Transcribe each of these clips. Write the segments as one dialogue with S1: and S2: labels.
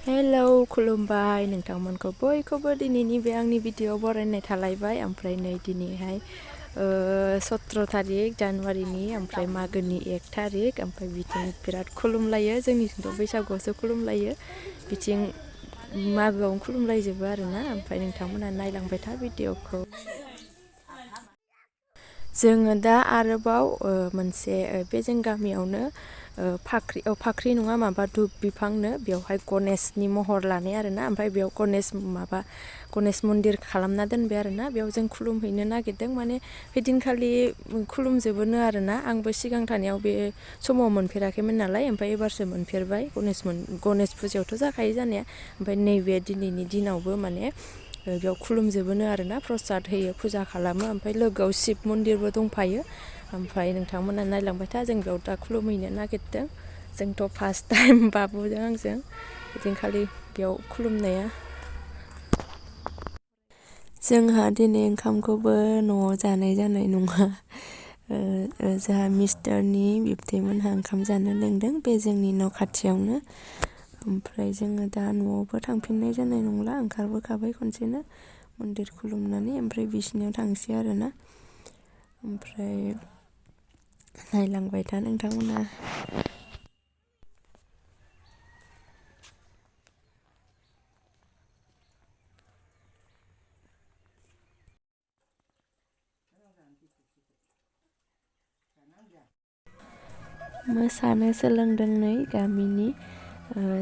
S1: hello खुलुमबाय नोंथांमोनखौ बयखौबो दिनैनि बे आंनि भिडिअ बरायनाय थालायबाय ओमफ्राय नै दिनैहाय 17 थारिख जानुवारिनि ओमफ्राय मागोनि 1 थारिख ओमफ्राय बिथिं बिराद खुलुमलायो जोंनिथिंथ' बैसागुआवसो खुलुमलायो बिथिं मागोआवनो खुलुमलायजोबो आरोना ओमफ्राय नोंथांमोना नायलांबाय था भिडिअखौ जोङो दा आरोबाव मोनसे बे जों गामियावनो फाख्रि नङा माबा धुप बिफांनो बेवहाय गणेशनि महर लानाय आरोना ओमफ्राय बेयाव गणेश मन्दिर खालामना दोनबाय आरोना बेयाव जों खुलुमहैनो नागिरदों माने बेदिनखालि खुलुमजोबोनो आरोना आंबो सिगां थानायाव बे समाव मोनफेराखैमोन नालाय ओमफ्राय एबारसो मोनफेरबाय गणेश फुजायावथ' जाखायो जानाया ओमफ्राय नैबे दिनैनि दिनावबो माने बेयाव खुलुमजोबोनो आरोना प्रसाद होयो फुजा खालामो ओमफ्राय लोगोआव शिब मन्दिरबो दंफायो ओमफ्राय नोंथांमोना नायलांबाय था जों बेयाव दा खुलुमहैनो नागिरदों जोंथ' फार्स्ट टाइम बाबुजों आंजों बिदिनखालि बेयाव खुलुमनाया जोंहा दिनै ओंखामखौबो न'आव जानाय जानाय नङा जोंहा मिस्टारनि बिबथैमोनहा ओंखाम जानो लिंदों बे जोंनि न' खाथियावनो ओमफ्राय जोङो दा न'आवबो थांफिननाय जानाय नंला ओंखारबोखाबाय खनसेनो मन्दिर खुलुमनानै ओमफ्राय बिसिनियाव थांसै आरोना ओमफ्राय नायलांबाय था नोंथांमोना मोसानो सोलोंदों नै गामिनि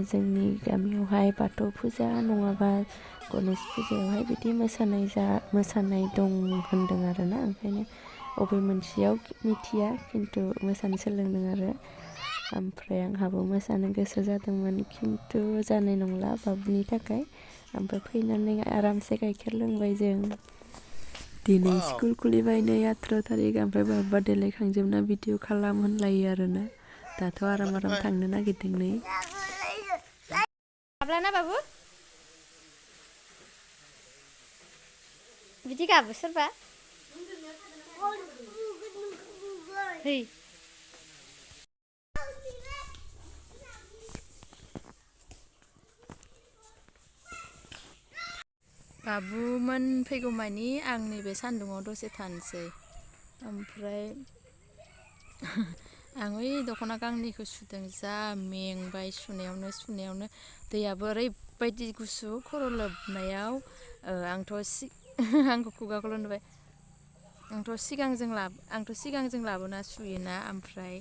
S1: जोंनि गामियावहाय बाथौ फुजा नङाबा गणेश फुजायावहाय बिदि मोसानाय दं होनदों आरोना ओंखायनो बबे मोनसेयाव मिथिया खिन्थु मोसानो सोलोंदों आरो ओमफ्राय आंहाबो मोसानो गोसो जादोंमोन खिन्थु जानाय नंला बाबुनि थाखाय ओमफ्राय फैनानै आरामसे गाइखेर लोंबाय जों दिनै स्कुल खुलिबाय नै 18 थारिख ओमफ्राय बाबुआ देलायखांजोबना भिडिअ खालाम होनलायो आरोना दाथ' आराम थांनो नागिरदों नै
S2: गाबलाना बाबु बिदि गाबो सोरबा है
S1: बाबुमोन फैगौमानि आं नैबे सान्दुङाव दसे थानोसै ओमफ्राय आं ओइ दख'ना गांनैखौ सुदों जा मेंबाय सुनायावनो दैयाबो ओरैबायदि गुसु खर' लोबनायाव आंखौ खुगाखौल' नुबाय आंथ' सिगांजों लाबोना सुयोना ओमफ्राय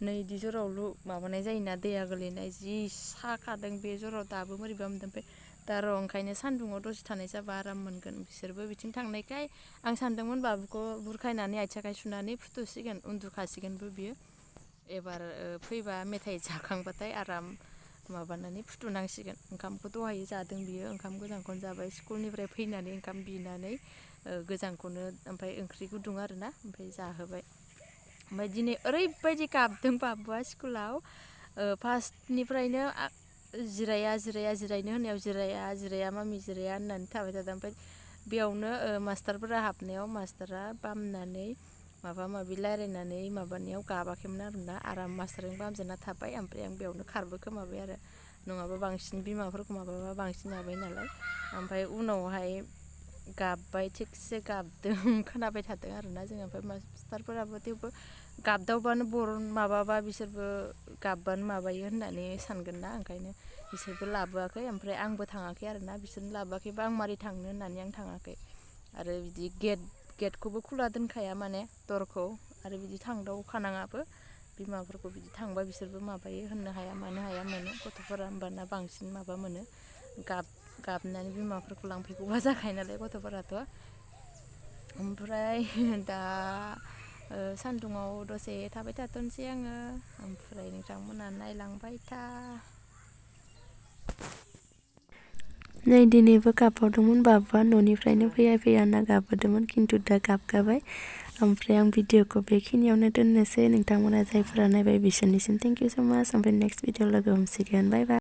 S1: नै इदि जरावल' माबानाय जायोना दैया गोलैनाय जि साखादों बे जराव दाबो बोरैबा मोनदों ओमफ्राय दा र' ओंखायनो सान्दुङाव दसे थानाय जाबा आराम मोनगोन बिसोरबो बिथिं थांनायखाय आं सानदोंमोन बाबुखौ बुरखायनानै आथिं आखाइ सुनानै फुथुसिगोन उन्दुखासिगोनबो बियो एबार फैबा मेथाइ जाखांबाथाय आराम माबानानै फुथुनांसिगोन ओंखामखौ दहाय जादों बियो ओंखाम गोजांखौनो जाबाय स्कुलनिफ्राय फैनानै ओंखाम बिनानै गोजांखौनो ओमफ्राय ओंख्रि गुदुं आरोना ओमफ्राय जाहोबाय ओमफ्राय दिनै ओरैबायदि गाबदों बाबुआ स्कुलाव फार्स्टनिफ्रायनो जिरायनो होननायाव जिराया मामि जिराया होननानै थाबाय थादों ओमफ्राय बेयावनो मास्टारफोरा हाबनायाव मास्टारा बामनानै माबा माबि रायलायनानै माबानायाव गाबाखैमोन आरोना आराम मास्टारजों बामजाना थाबाय ओमफ्राय आं बेयावनो खारबो खोमाबाय आरो नङाबा बांसिन बिमाफोरखौ माबाबा बांसिन माबायो नालाय ओमफ्राय उनावहाय गाबबाय थिगसे गाबदों खोनाबाय थादों आरोना जोङो ओमफ्राय मास्टारफोराबो थेवबो गाबदावबानो माबाबा बिसोरबो गाबबानो माबायो होननानै सानगोन ना ओंखायनो बिसोरबो लाबोआखै ओमफ्राय आंबो थाङाखै आरोना बिसोरनो लाबोआखैबा आं मारै थांनो होननानै आं थाङाखै आरो बिदि गेटखौबो खुला दोनखाया माने दरखौ आरो बिदि थांदावखानाङाबो बिमाफोरखौ बिदि थांबा बिसोरबो माबायो होननो हाया मानो हाया मोनो गथ'फोरा होमबाना बांसिन माबा मोनो गाबनानै बिमाफोरखौ लांफैगौबा जाखायो नालाय गथ'फोराथ' ओमफ्राय दा सान्दुङाव दसे थाबाय थाथ'नोसै आङो ओमफ्राय नोंथांमोना नायलांबाय था नै दिनैबो गाबबावदोंमोन बाबुआ न'निफ्रायनो फैया होनना गाबबोदोंमोन खिन्थु दा गाबगाबाय ओमफ्राय आं भिडिअखौ बेखिनियावनो दोननोसै नोंथांमोना जायफोरा नायबाय बिसोरनिसिम थेंक इउ स' माच ओमफ्राय नेक्स्ट भिडिअ लोगो हमसिगोन बाय बाय